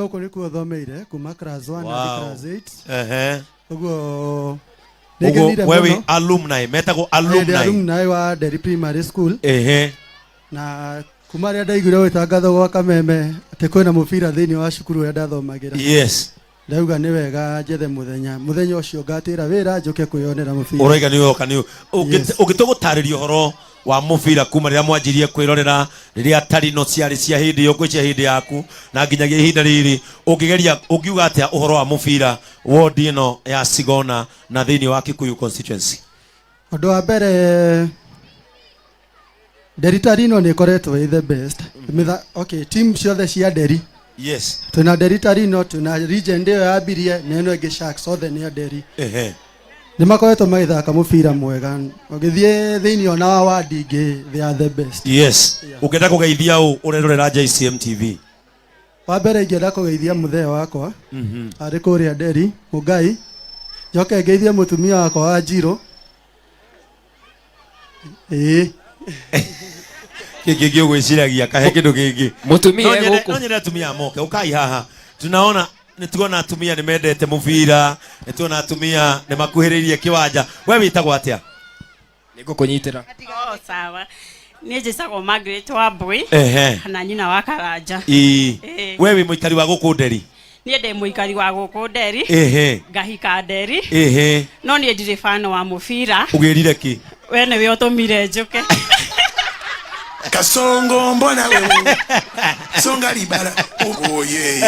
Gũkũ nĩkuo thomeire kuma class 1 Wow. hadi class 8. Ũguo Ũguo nĩngenire we wĩ mũno. alumni, metagwo Ĩĩ, ndĩ alumni. alumni wa Nderi Primary School. Na kuma rĩrĩa ndaiguire gũgĩtangathwo gwa Kameme atĩ kwĩna mũbira thĩinĩ wa cukuru ũrĩa ndathomagĩra. Ndauga nĩ wega njethe mũthenya mũthenya ũcio ngatĩra wĩra njũke kwĩyonera mũbira. Ũroiga nĩ ũroka nĩ Yes. ũngĩtua gũtarĩria ũhoro wa mũbira kuma rĩrĩa mwanjirie kwĩrorera rĩrĩa tarino ciarĩ cia hĩndĩ ĩyo gwĩ cia hĩndĩ yaku na nginyagia ihinda rĩrĩ, ũngĩgeria ũngiuga atĩa ũhoro wa mũbira wodi ĩno ya Sigona na thĩinĩ wa Kikuyu constituency? Ũndũ wa mbere, Nderi Tarino nĩ ĩkoretwo ĩ the best. Okay, team ciothe cia Nderi. Twĩna Nderi Tarino, twĩna Legend ĩyo yambirie na ĩno ĩngĩ Sharks, othe nĩ a Nderi. Nĩ makoretwo magĩthaka mũbira mwega. Ũgĩthiĩ thĩinĩ ona wa wadi ingĩ, they are the best. Ũngĩenda kũgeithia ũ ũrerorera JCM TV? Wa mbere ingĩenda kũgeithia mũthee wakwa arĩ kũrĩa Nderi, Mũngai. Njoke ngeithie mũtumia wakwa wa Njirũ. Ĩĩ. Kĩngĩ kĩ ũgwĩciragia kahe kĩndũ kĩngĩ. Mũtumia No nyende- gũkũ. no nyende atumia moke ũkai haha, tunaona nĩ tuona atumia nĩ mendete mũbira, nĩ tuona atumia nĩ makuhĩrĩirie kĩwanja. We wĩtagwo atĩa? Nĩ ngũkũnyitĩra. Oh, sawa. Niĩ njĩtagwo Margaret Wambui kana nyina wa Karanja. Ĩĩ. We wĩ mũikari wa gũkũ Nderi? Niĩ ndĩ mũikari wa gũkũ Nderi. Ngahika Nderi. No niĩ ndirĩ fan wa mũbira. Ũgĩrire kĩ? We nĩwe ũtũmire njũke. Kasongo mbona wewe songa libala oye.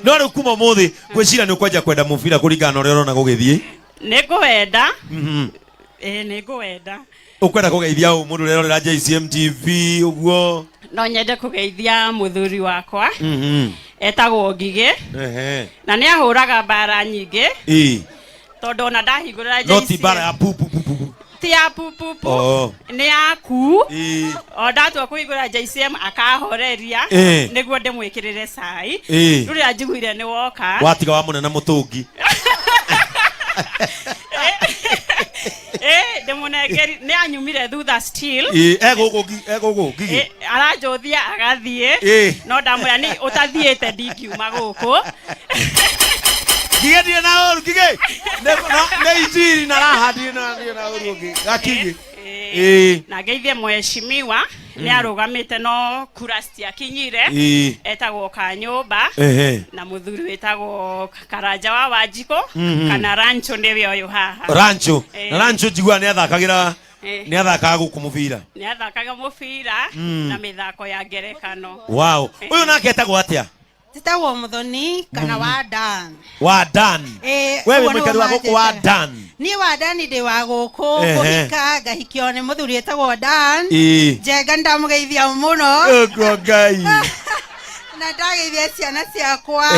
No rĩu kuma ũmũthĩ ngwĩciria nĩ ũkwanjia kwenda mũbira kũringana na ũrĩa ũrona gũgĩthiĩ. Nĩ ngũwenda. Ĩĩ, nĩ ngũwenda. Ũkwenda kũgeithia ũ mũndũ ũrerorera JCM TV ũguo? No nyende kũgeithia mũthuri wakwa. Etagwo Ngigĩ. Na nĩ ahũraga mbara nyingĩ. Tondũ ona ndahingũrĩra No ti JCM. mbara ya pu pu pu pu. Ti ya pu pu pu. Nĩ yaku. O ndatua kũhingũra JCM akahoreria nĩguo ndĩmwĩkĩrĩre cai. Rĩu rĩrĩa njiguire nĩ woka. Watiga wa mũnene mũtũngi. Ndĩmũnengeri nĩ anyumire thutha still. Egũkũ egũkũ Ngigĩ. Aranjũthia agathiĩ. No ndamwĩra nĩ ũtathiĩte ndingiuma gũkũ. Ngigĩ ndirĩ na ũru Ngigĩ. Nĩ injiri na raha, ndirĩ na ndirĩ na ũru ũngĩ. Gakigĩ. Na ngeithie mheshimiwa nĩ arũgamĩte no kura citiakinyire. Etagwo Kanyũmba. Na mũthuri wĩtagwo Karanja wa Wanjikũ kana Rancho nĩwe ũyũ haha. Rancho. Na Rancho njiguaga nĩ athakagĩra nĩ athakaga gũkũ mũbira. Nĩ athakaga mũbira na mĩthako ya ngerekano. Wow. Ũyũ nake etagwo atĩa? Njĩtagwo Muthoni kana wa Dan. Wa Dan. Ĩĩ, We wĩ ũguo nĩguo mũikari wa gũkũ wa manjĩtaga. Dan. Niĩ wa Dan ndĩ wa gũkũ kũhika ngahikio nĩ mũthuri wĩtagwo Dan. Njenga nĩndamũgeithia mũno. Ũguo Ngai. Na ndageithia ciana ciakwa.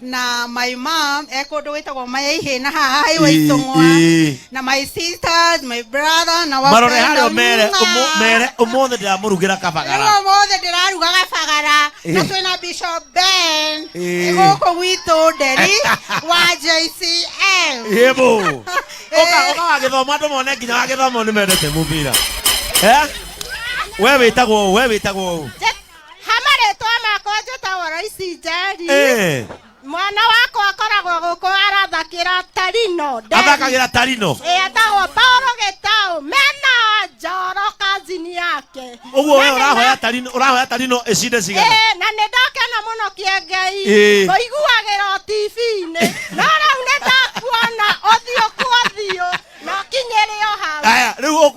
Na my mom e kũndũ gwĩtagwo Mayaihĩ na haha highway Ithũng'wa. Na my sisters, my brother na Marore wapenda harĩa mere mwa. mere ũmũthĩ ndĩramũrugĩra kabagara. Rĩu ũmũthĩ ndĩraruga gabagara na twĩna Bishop Ben gũkũ gwitũ Nderi wa JCM. Yebo. Ũka ũka wa gĩthomo andũ mone nginya wa gĩthomo nĩ mendete mũbira. We wĩtagwo ũ? We wĩtagwo ũ? Ha marĩtwa makwa njĩtagwo Royce Njeri. Mwana wakwa akoragwo gũkũ arathakĩra Tarino. Nderi. Athakagĩra Tarino. Ĩĩ, etagwo Paulo Gĩtaũ mena Njoro kazini yake. Ũguo we ũrahoya Tarino, ũrahoya Tarino ĩcinde cigana? Ĩĩ, na nĩ ndakena mũno kĩengei. Ngũiguagĩra o TV-inĩ. No rĩu nĩ ndakuona ũthiũ kwa ũthiũ na ũkinyĩre o hau. Aya, rĩu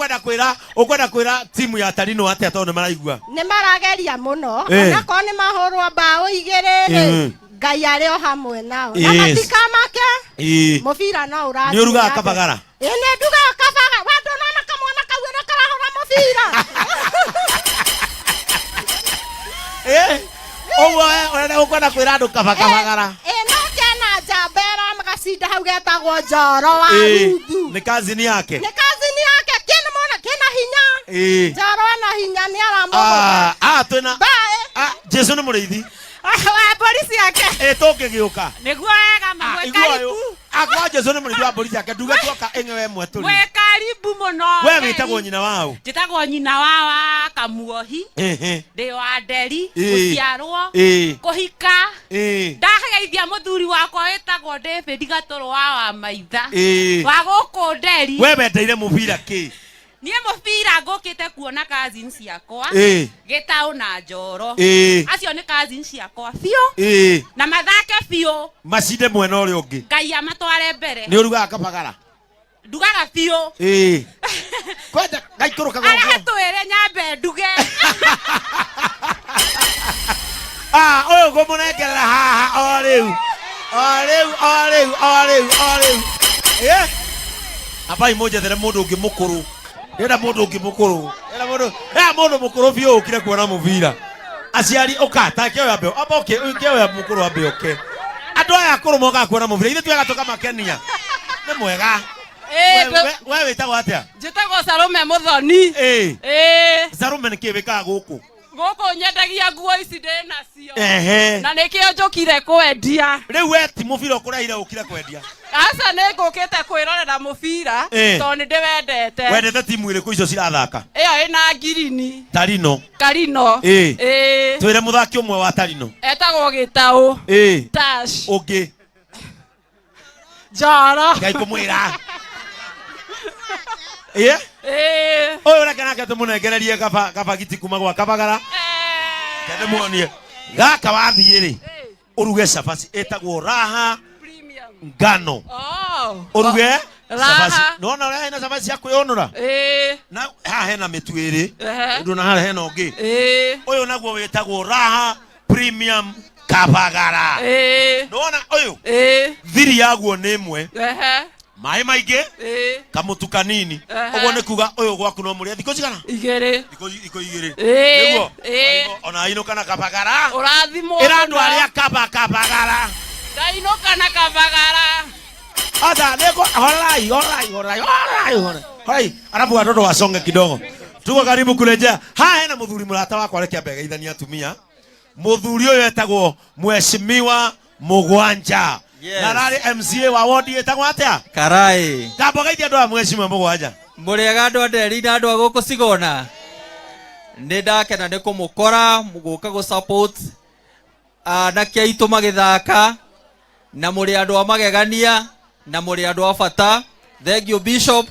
ũkwenda kwĩra timu ya Tarino atĩa tondũ nĩ maraigua? Nĩ marageria mũno. Onakorwo nĩ mahũrwo mbaũ igĩrĩ rĩ, Ngai arĩ o hamwe nao. Na matikamake. Mũbira no ũrathiĩ Nĩ ũrugaga na mbere. kabagara? Ĩĩ, nĩ ndugaga kabagara. We ndũnona kamwana kau ũrĩa karahũra mũbira? Ũguo we ũrenda ũkwenda kwĩra andũ kaba kabagara. Ĩĩ, no kena njamba ĩramagacinda hau getagwo Njoro wa Ruthu. Nĩ kazini yake. Nĩ kazini yake, kĩna mwana kĩna hinya. Njoro ena hinya nĩ aramũgũtha. Twĩna Bye. Jesu nĩ mũrĩithi. Wa mbũri ciake. Tũngĩgĩũka. Nĩguo wega mamwe Igua ũyũ. Karibu. Akwa Jesu nĩ mũrĩithi wa mbũri ciake nduge tuoka ĩng'ewe ĩmwe tũrĩ. We karibu mũno. We wĩtagwo nyina wao? Njĩtagwo nyina wa Kamuohi. Ndĩ wa Nderi, gũciarwo, kũhika. Ndageithia mũthuri wakwa wĩtagwo David Gatũrũ wa Wamaitha. Wa gũkũ Nderi. We wendeire mũbira kĩ? Niĩ mũbira ngũkĩte kuona cousins ciakwa. Gĩtaũ na Njoro. Acio nĩ cousins ciakwa biũ. Na mathake biũ. Macinde mwena ũrĩa ũngĩ. Ngai amatware mbere. Nĩ ũrugaga kabagara? Ndugaga biũ. Kwenda gaikũrũkaga ũguo. Arĩa twĩre nyambe nduge. Ũyũ ngũmũnengerera haha o rĩu. O rĩu, o rĩu, o rĩu, o rĩu. Ambai mũnjethere mũndũ ũngĩ mũkũrũ. Ndĩrenda mũndũ ũngĩ mũkũrũ. Ndĩrenda mũndũ, mũndũ mũkũrũ biũ ũkire kuona mũbira. Aciari ũka, take ũyũ ambe, amba ũke, ũke ũyũ mũkũrũ ambe ũke. Andũ aya akũrũ mokaga kuona mũbira, ithuĩ twega tũkamakenia. Nĩ mwega. We wĩtagwo atĩa? Njĩtagwo Salome Mũthoni. Salome nĩ kĩĩ wĩkaga gũkũ? Gũkũ nyendagia nguo ici ndĩ nacio. Na nĩkĩo njũkire kwendia. Rĩu we ti mũbira ũkũrehire ũkire kwendia? Aca nĩ ngũkĩte kwĩrorera mũbira tondũ nĩ ndĩwendete. Wendete timu ĩrĩkũ icio cirathaka? Ĩyo ĩna ngirini. Tarino. Karino. Twĩre mũthaki ũmwe wa Tarino. Etagwo Gĩtaũ. Tash. Ũngĩ. Njoro. Ngai kũmwĩra. Ũyũ reke nake tũmũnengererie kabagiti kuma gwa Kabagara. Kende muonie. Gaka wathiĩ rĩ, ũruge cabaci ĩtagwo Raha Ngano. Ũruge cabaci. Nĩwona ũrĩa hena cabaci cia kwĩyũnũra? Na haha hena mĩtu ĩrĩ. Ũndũ na harĩa hena ũngĩ. Ũyũ naguo wĩtagwo Raha Premium Kabagara. Nĩwona ũyũ? Thiri yaguo nĩ ĩmwe. Maĩ maingĩ, kamũtu kanini. Ũguo nĩ kuga ũyũ gwaku no mũrĩe thikũ cigana? Igĩrĩ. Thikũ igĩrĩ. Nĩguo? Ona ainũka na Kabagara. Ũrathimwo Ĩra andũ mũno. arĩa Kabagara. Ndainũka na Kabagara. Aca, nĩngũ, horai, horai, horai, horai, horai. Horai, arabu watoto wasonge kidogo. Tuko karibu kurejea. Haha hena mũthuri mũrata wakwa reke ambe geithania atumia. Mũthuri ũyũ etagwo Mheshimiwa Mũgwanja. Yes. Na ararĩ MCA wa wodi ĩtagwo atĩa? Karai. Ndamba geithia andũ aya Mheshimiwa Mũgwanja. Mũrĩega andũ a Nderi na andũ a gũkũ Cigona. Nĩ ndakena nĩ kũmũkora, gũka gũ support anake aitũ magĩthaka, na mũrĩ andũ a magegania, na mũrĩ andũ a bata. Thank you Bishop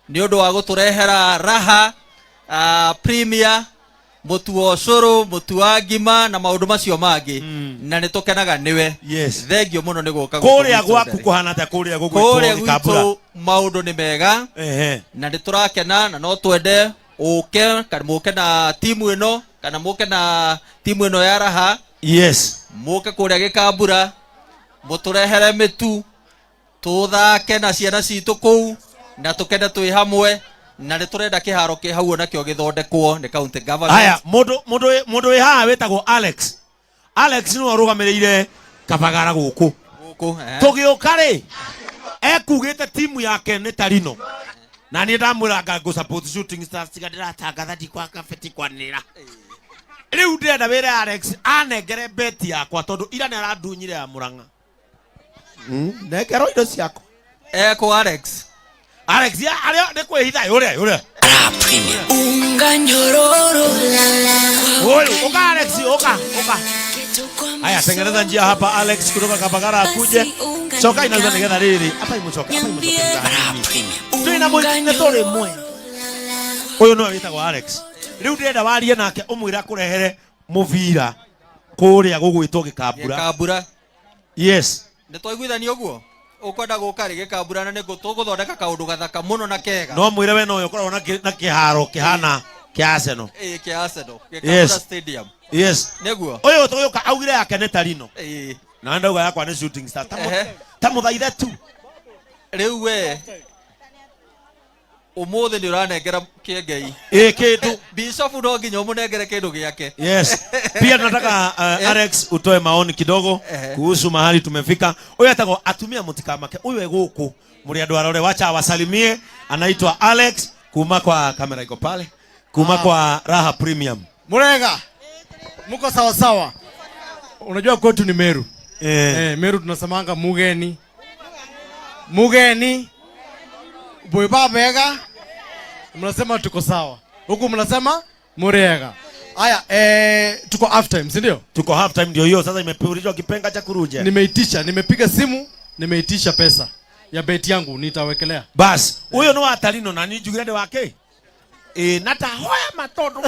nĩ ũndũ wa gũtũrehera Raha, Premier, mũtu wa ũcũrũ, mũtu wa ngima na maũndũ macio mangĩ. Na nĩ tũkenaga nĩwe. Yes. Thank you mũno nĩ gũka gũkũ Kũrĩa gwitũ gwaku Nderi. kũhana atĩa kũrĩa gũgwĩtwo Kũrĩa Gĩkambura? gwitũ maũndũ nĩ mega. Na nĩ tũrakena na no twende ũke kana mũke na timu ĩno kana mũke na timu ĩno ya Raha. Yes. Mũke kũrĩa Gĩkambura, mũtũrehere mĩtu, tũthake na ciana citũ kũu na tũkene twĩ hamwe. Na nĩ tũrenda kĩharo kĩ hau onakĩo gĩthondekwo nĩ county government. Haya, mũndũ wĩ haha wĩtagwo Alex. Alex nĩwe ũrũgamĩrĩire Kabagara gũkũ. Gũkũ, Tũgĩũka rĩ, ekugĩte timu yake nĩ Tarino. Na niĩ ndamwĩra anga ngũ support Shooting Stars tiga ndĩratangatha ndikwa kabeti kwanĩrĩra. Rĩu ndĩrenda wĩre Alex anengere beti yakwa tondũ ira nĩ arandunyire ya Murang'a. Nengerwo indo ciakwa. Eko Alex. Alex, ya, arĩa nĩ kwĩhitha, ũrĩa, ũrĩa. Unga nyororo. Oyo, oka Alex, oka, oka. Haya, tengeneza njia hapa Alex kutoka Kabagara akuje. Soka inaweza nĩgetha rĩrĩ. Hapa imucoke, hapa imucoke. Twĩna nĩ tũrĩ mwe. Ũyũ nĩwe wĩtagwo Alex. Rĩu ndĩrenda warie nake ũmwĩre akũrehere mũbira kũrĩa gũgwĩtwo Gĩkambura. Gĩkambura. Yes. Nĩ twaiguithania ũguo? Ũkwenda gũka rĩ Gĩkambura na nĩ tũgũthondeka kaũndũ gathaka mũno na kega. No mwĩre we nowe ũkoragwo na kĩharo kĩhana kĩa Arsenal. Ĩĩ, kĩa Arsenal. Gĩkambura Yes. Stadium. Yes. Nĩguo? Ũyũ tũgĩũka augire yake nĩ Tarino. Ĩĩ. Na ndauga yakwa nĩ Shooting Stars. Ehe. Ta mũthaithe tu. Rĩu we ũmũthĩ nĩ ũranengera kĩengei. Ĩĩ, kĩndũ. Bishop no nginya ũmũnengere kĩndũ gĩake. Yes. Pia tunataka Alex utoe maoni kidogo kuhusu mahali tumefika. Huyu atagwo atumia mutikamake. Huyu e gũkũ mũrĩ andũ arore, wacha awasalimie. Anaitwa Alex kuma kwa kamera iko pale. Kuma kwa Raha Premium. Murega. Muko sawa sawa. Unajua kwetu ni Meru. Meru tunasemanga mugeni. Mugeni. Bweba bega. Mnasema tuko sawa. Huku mnasema murega. Aya, tuko half time, si ndio? Tuko half time ndio hiyo sasa imepulizwa kipenga cha kuruje. Nimeitisha, nimepiga simu, nimeitisha pesa ya beti yangu nitawekelea. Bas, huyo no atalino na ni jugire wake. Natahoya matondo.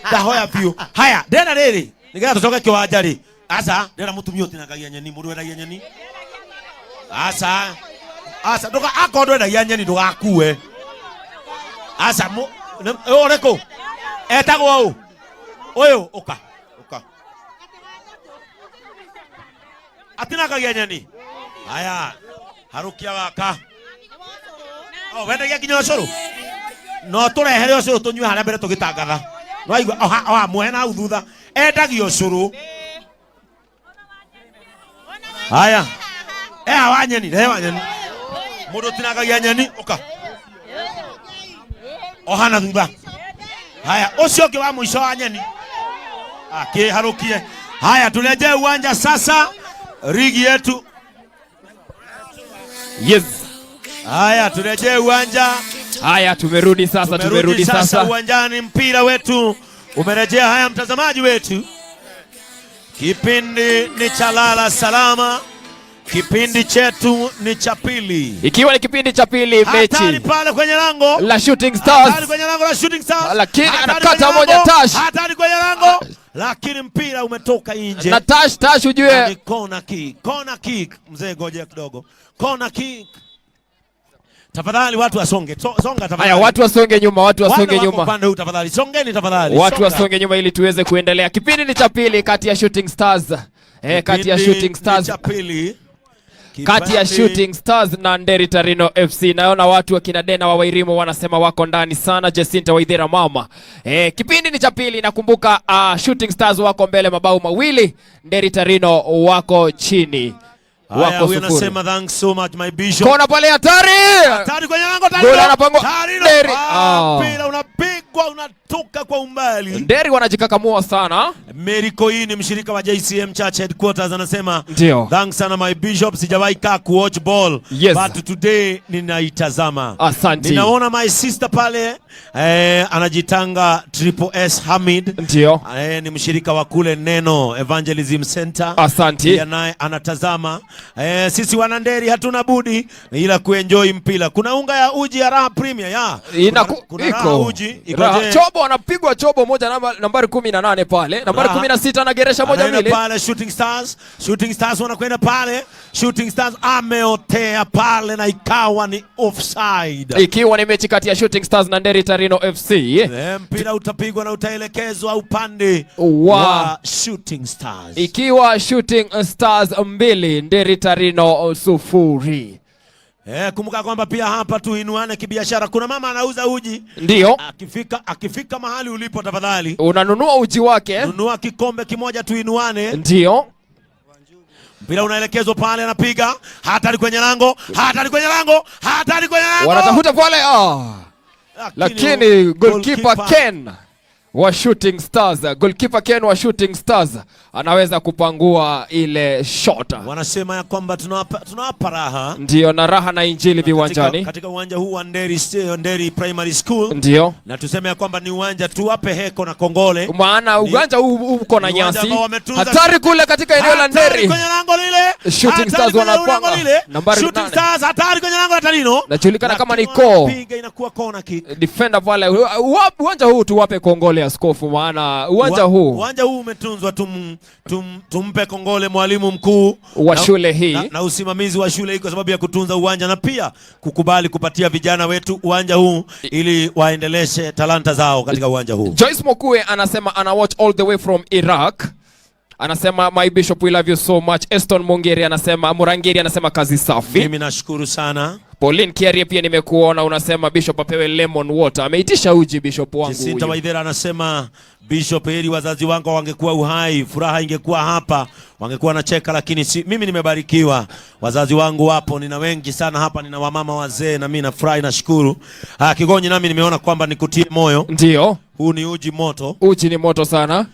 Ndahoya biũ. Haya, ndena rĩrĩ, nĩgetha tũcoke kĩwanja rĩ. Aca, ndĩrenda mũtumia ũtinangagia nyeni, mũndũ wendagia nyeni. Aca. Aca, ndũka akorwo ndwendagia nyeni ndũgakue. Aca, ũrĩkũ? Etagwo ũ? Ũyũ, ũka. Ũka. Atinangagia nyeni. Haya, harũkia gaka. Oh, wendagia nginya ũcũrũ? No tũrehere ũcũrũ tũnyue harĩa mbere tũgĩtangatha. Nĩwaigua? Oha, muohe na hau thutha. Endagia ũcũrũ. Haya. Eha wa nyeni, rehe wa nyeni. Mũndũ ũtinangagia nyeni, ũka. Oha na thutha. Haya, ũcio ũngĩ wa mũico wa nyeni. Akĩharũkie. Haya, turejee uwanja sasa. Ligi yetu. Yes. Haya, turejee uwanja. Haya, tumerudi sasa, tumerudi sasa uwanjani, mpira wetu umerejea. Haya, mtazamaji wetu, kipindi ni cha Lala Salama, kipindi chetu ni cha pili, ikiwa ni kipindi cha pili, mechi hatari pale kwenye lango la Shooting Stars, hatari kwenye lango la Shooting Stars, lakini anakata moja Tash, hatari kwenye lango, lakini mpira umetoka nje na Tash ujue ni corner kick, corner kick. Mzee, ngoja kidogo, corner kick. Tafadhali watu wasonge. Songa tafadhali. Haya, watu wasonge nyuma, watu wasonge nyuma. Upande huu tafadhali. Songeni tafadhali. Watu wasonge nyuma ili tuweze kuendelea. Kipindi ni cha pili kati ya Shooting Stars. Kati ya Shooting Stars. Cha pili. Kati ya Shooting Stars na Nderi Tarino FC. Naona watu wa kina Dena wa Wairimo wanasema wako ndani sana. Jacinta Waithera mama. Kipindi ni cha pili, nakumbuka Shooting Stars wako mbele mabao 2, Nderi Tarino wako chini. Wako sufuri. Nasema thanks so much my bishop. Kona pale hatari. Hatari kwenye lango Tarino. Nderi. Mpira unapigwa unatoka kwa umbali. Nderi wanajikakamua sana. Mary Koini mshirika wa JCM Church Headquarters anasema ndio. Thanks sana my bishop, sijawahi kaa ku watch ball. Yes. But today ninaitazama. Asante. Ninaona my sister pale anajitanga Triple S Hamid. Ndio. Ni mshirika wa kule Neno Evangelism Center. Asante. Pia naye anatazama. Sisi wananderi hatuna budi ila kuenjoy mpira. Kuna unga ya uji ya Raha Premier ya. Kuna Raha uji iko. Chobo anapigwa chobo moja nambari 18 pale. Nambari 16 anageresha moja mbili. Pale Shooting Stars, Shooting Stars wanakwenda pale. Shooting Stars ameotea pale na ikawa ni offside. Ikiwa ni mechi kati ya Shooting Stars na Nderi Tarino FC. Mpira utapigwa na utaelekezwa upande wa Shooting Stars. Ikiwa Shooting Stars 2, Nderi Tarino 0. Kumbuka kwamba pia hapa tuinuane kibiashara. Kuna mama anauza uji. Ndio. Akifika mahali ulipo tafadhali unanunua uji wake. Nunua kikombe kimoja tuinuane. Ndio. Mpira unaelekezwa pale, anapiga. Hatari kwenye lango, hatari kwenye lango, hatari kwenye lango. Wanatafuta pale. Lakini goalkeeper Ken wa Shooting Stars, goalkeeper Ken wa Shooting Stars anaweza kupangua ile shot. Wanasema ya kwamba tunawapa raha. Ndio, na raha na injili viwanjani. Katika uwanja huu wa Nderi Primary School. Ndio. Na tuseme ya kwamba ni uwanja tuwape heko na kongole. Maana uwanja huu uko na nyasi. Hatari kule katika eneo la Nderi. Kwenye lango lile. Shooting Stars wanapanga. Nambari Shooting 8. Stars hatari kwenye lango la Tarino. Najulikana kama ni Ko. Piga inakuwa corner kick. Defender pale. Uwanja huu tuwape kongole askofu, maana uwanja huu uwanja huu umetunzwa. Tumpe kongole mwalimu mkuu wa shule hii na usimamizi wa shule hii kwa sababu ya kutunza uwanja na pia kukubali kupatia vijana wetu uwanja huu ili waendeleshe talanta zao katika uwanja huu. Joyce Mokue anasema ana watch all the way from Iraq. Anasema my bishop, we love you so much. Eston Mungeri anasema, Murangeri anasema kazi safi. Mimi nashukuru sana. Pauline Kiarie pia nimekuona unasema bishop apewe lemon water. Ameitisha uji bishop wangu huyu. Jacinta Waithera anasema bishop, heri wazazi wangu wangekuwa uhai, furaha ingekuwa hapa, wangekuwa nacheka, lakini si, mimi nimebarikiwa. Wazazi wangu wapo, nina wengi sana hapa, nina wamama wazee na mimi nafurahi, nashukuru. Kigonyi nami nimeona kwamba nikutie moyo. Ndio. Huu ni uji moto. Uji ni moto sana.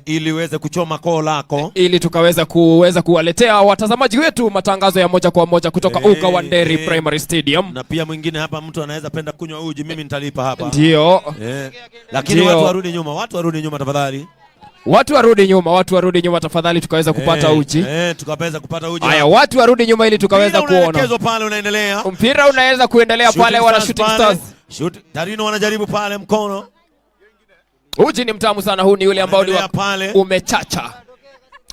Ili uweze kuchoma koo lako, ili tukaweza kuweza kuwaletea watazamaji wetu matangazo ya moja kwa moja kutoka uga wa Nderi Primary Stadium. Na pia mwingine hapa mtu anaweza penda kunywa uji, mimi nitalipa hapa. Ndio. Lakini Ndio. watu warudi nyuma, watu warudi nyuma tafadhali. Watu warudi nyuma, watu warudi nyuma tafadhali, tukaweza kupata uji. Tukaweza kupata uji. Haya, watu warudi nyuma ili tukaweza Mpira kuona. unaelekezwa pale unaendelea. Mpira unaweza kuendelea pale, wana Shooting pale. Stars. Tarino wanajaribu pale mkono. Uji ni mtamu sana, huu ni ule ambao ni pale. Umechacha.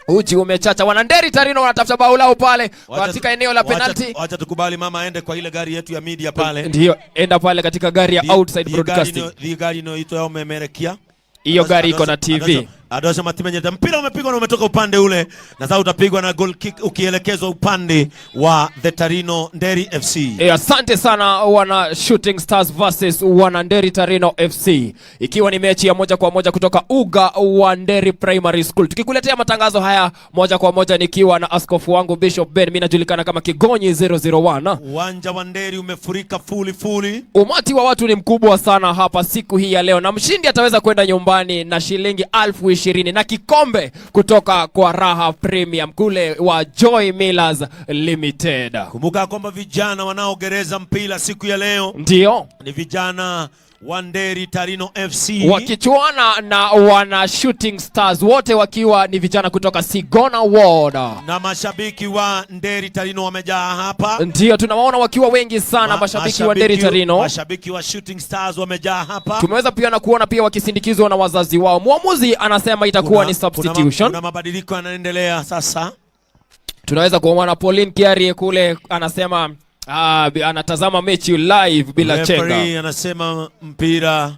Uji umechacha. Wana Nderi Tarino wanatafuta bao lao pale katika eneo la penalty. Wacha tukubali mama aende kwa ile gari yetu ya media pale. Ndio, enda pale katika gari ya outside broadcasting. Gari inayoitwa ya umemerekia. Hiyo gari iko na TV. Adosha Matimenyeta. Mpira umepigwa na umetoka upande ule, na sasa utapigwa na goal kick ukielekezwa upande wa the Tarino Nderi FC. Asante sana wana Shooting Stars versus wana Nderi Tarino FC, ikiwa ni mechi ya moja kwa moja kutoka uga wa Nderi Primary School, tukikuletea matangazo haya moja kwa moja nikiwa na askofu wangu Bishop Ben. Mimi najulikana kama Kigonyi 001. Uwanja wa Nderi umefurika fuli fuli. Umati wa watu ni mkubwa sana hapa siku hii ya leo, na mshindi ataweza kwenda nyumbani na shilingi 20,000 na kikombe kutoka kwa Raha Premium kule wa Joy Millers Limited. Kumbuka kwamba vijana wanaogereza mpira siku ya leo ndio ni vijana wa Nderi Tarino FC wakichuana na wana Shooting Stars, wote wakiwa ni vijana kutoka Sigona Ward. Na mashabiki wa Nderi Tarino wamejaa hapa. Ndio, tunawaona wakiwa wengi sana mashabiki wa Nderi Tarino. Mashabiki wa Shooting Stars wamejaa hapa. Tumeweza pia na kuona pia wakisindikizwa na wazazi wao. Mwamuzi anasema itakuwa ni substitution. Kuna mabadiliko yanaendelea sasa. Tunaweza kuona Pauline Kiarie kule anasema anatazama mechi live bila chenga. Referee anasema mpira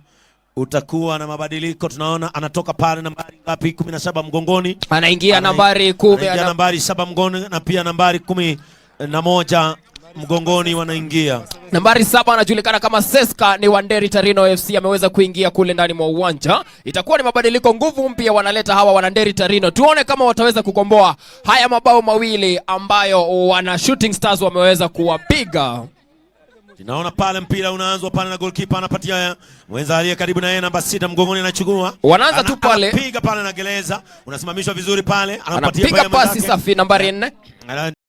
utakuwa na mabadiliko. Tunaona anatoka pale nambari ngapi? 17 mgongoni. Anaingia nambari 10, anaingia nambari 7 mgongoni na pia nambari 11 mgongoni wanaingia. Nambari 7 anajulikana kama Seska ni wa Nderi Tarino FC, ameweza kuingia kule ndani mwa uwanja. Itakuwa ni mabadiliko, nguvu mpya wanaleta hawa wana Nderi Tarino. Tuone kama wataweza kukomboa haya mabao mawili ambayo wana Shooting Stars wameweza kuwapiga. Tunaona pale mpira unaanzwa pale na goalkeeper anapatia mwenza aliye karibu na yeye namba 6 mgongoni anachukua. Wanaanza tu pale. Anapiga pale na gereza, unasimamishwa vizuri pale, anapatia pale pasi safi nambari 4.